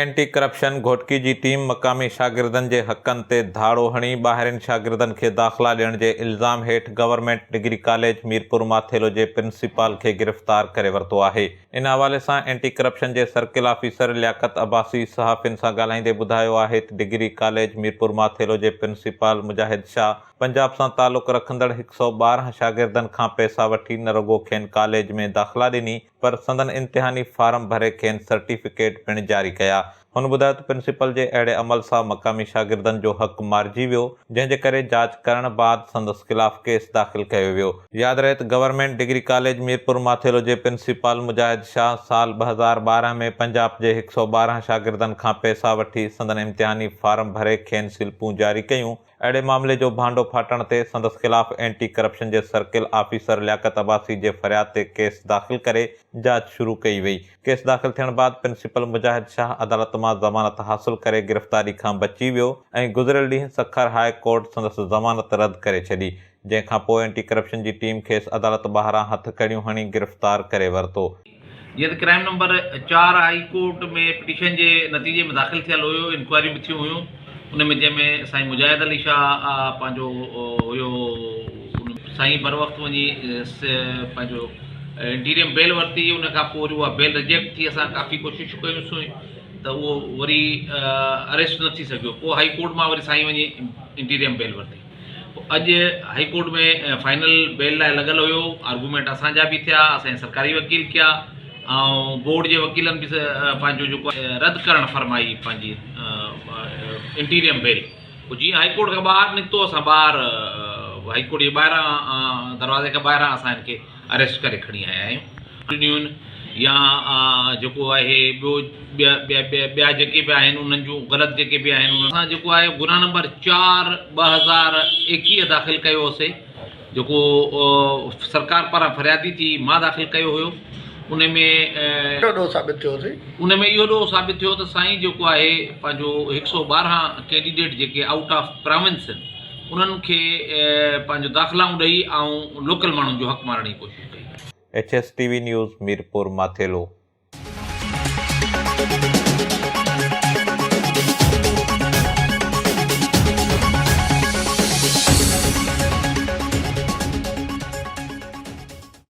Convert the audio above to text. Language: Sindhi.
اينٽي ڪرپشن گهوٽڪي جي ٽيم مقامي شاگردن جي حقن تي ڌاڙو هڻي ٻاهرين شاگردن کي داخلا ڏيڻ جي الزام هيٺ government degree college Mirpur Mathelo جي پرنسپال کي گرفتار ڪري ورتو آهي. ان حوالي سان اينٽي ڪرپشن جي سرڪل آفيسر لياقت عباسي صحافين سان ڳالهائيندي ٻڌايو آهي ته ڊگري ڪاليج ميرپور ماٿيلو جي پرنسپال مجاهد شاهه پنجاب سان تعلق رکندڙ 112 شاگردن کان پئسا وٺي نه رڳو کين ڪاليج ۾ داخلا ڏني پر سندن امتحاني فارم ڀري کين سرٽيفڪيٽ پڻ جاري ڪيا. هن ٻڌايو ته پرنسپل جي اهڙي عمل سان مقامي شاگردن جو حق مارجي ويو، جنهن جي ڪري جاچ ڪرڻ بعد سندس خلاف ڪيس داخل ڪيو ويو. ياد رهي ته government degree college Mirpur Mathelo جي پرنسپال مجاهد شاهه سال 2012 ۾ پنجاب جي 112 شاگردن کان پئسا وٺي سندن امتحاني فارم ڀري کين سلپون جاري ڪيون، اهڙي معاملي جو ڀانڊو ڦاٽڻ تي سندس خلاف اينٽي ڪرپشن جي سرڪل آفيسر لياقت عباسي جي فرياد تي ڪيس داخل ڪري جاچ شروع ڪئي وئي. ڪيس داخل ٿيڻ بعد پرنسپل مجاهد شاهه عدالت مان ضمانت حاصل ڪري گرفتاري کان بچي ويو ۽ گذريل ڏينهن سکر هاء ڪورٽ سندس ضمانت رد ڪري ڇڏي، جنهن کان پوء اينٽي ڪرپشن جي ٽيم کيس عدالت ٻاهران هٿڪڙيون هڻي گرفتار ڪري ورتو. جيئن ته ڪرائيم نمبر چار هائي ڪورٽ ۾ پٽيشن جي نتيجي ۾ داخل ٿيل هيو انڪوائريون به ٿيون هيون ان ۾ جنهن ۾ سائين مجاهد علي شاهه پنهنجو هيو سائين بروقت وڃي پنهنجو انٽيريم بيل ورتي ان کان پوء وري اها بيل رجيڪٽ ٿي اسان ڪافي ڪوششون ڪيون سون ته اهو وري اريسٽ نه ٿي سگهيو پوء هائي ڪورٽ مان وري سائين وڃي انٽيريم بيل ورتي. اڄ هائي ڪورٽ ۾ فائنل بيل لاء لڳل هيو آرگومينٽ اسان جا به ٿيا اسان جي سرڪاري وڪيل ڪيا ۽ بورڊ جي وڪيلن به پنهنجو جيڪو رد ڪرڻ فرمائي پنهنجي انٽيريم بيل پوء جيئن هائي ڪورٽ کان ٻاهر نڪتو اسان ٻاهر هائي ڪورٽ جي ٻاهران دروازي کان ٻاهران اسان هن کي اريسٽ ڪري کڻي آيا آهيون. ڏنيون يا جيڪو آهي ٻيو ٻيا جيڪي به آهن انهن جون غلط جيڪي به آهن انهن سان جيڪو آهي گناهه نمبر 4 2021 داخل ڪيو هوسي جيڪو سرڪار پاران فريادي ٿي مان داخل ڪيو هيو ان ۾ ڪهڙو ڏوهه ثابت ٿيو هوسي؟ ان ۾ اهو ڏوهه ثابت ٿيو ته سائين جيڪو آهي پنهنجو 112 ڪينڊيڊيٽ جيڪي آئوٽ آف پراونس آهن انهن کي پنهنجو داخلائون ڏئي ۽ لوڪل ماڻهن جو حق مارڻ جي ڪوشش ڪئي. H S T V news Mirpur Mathelo.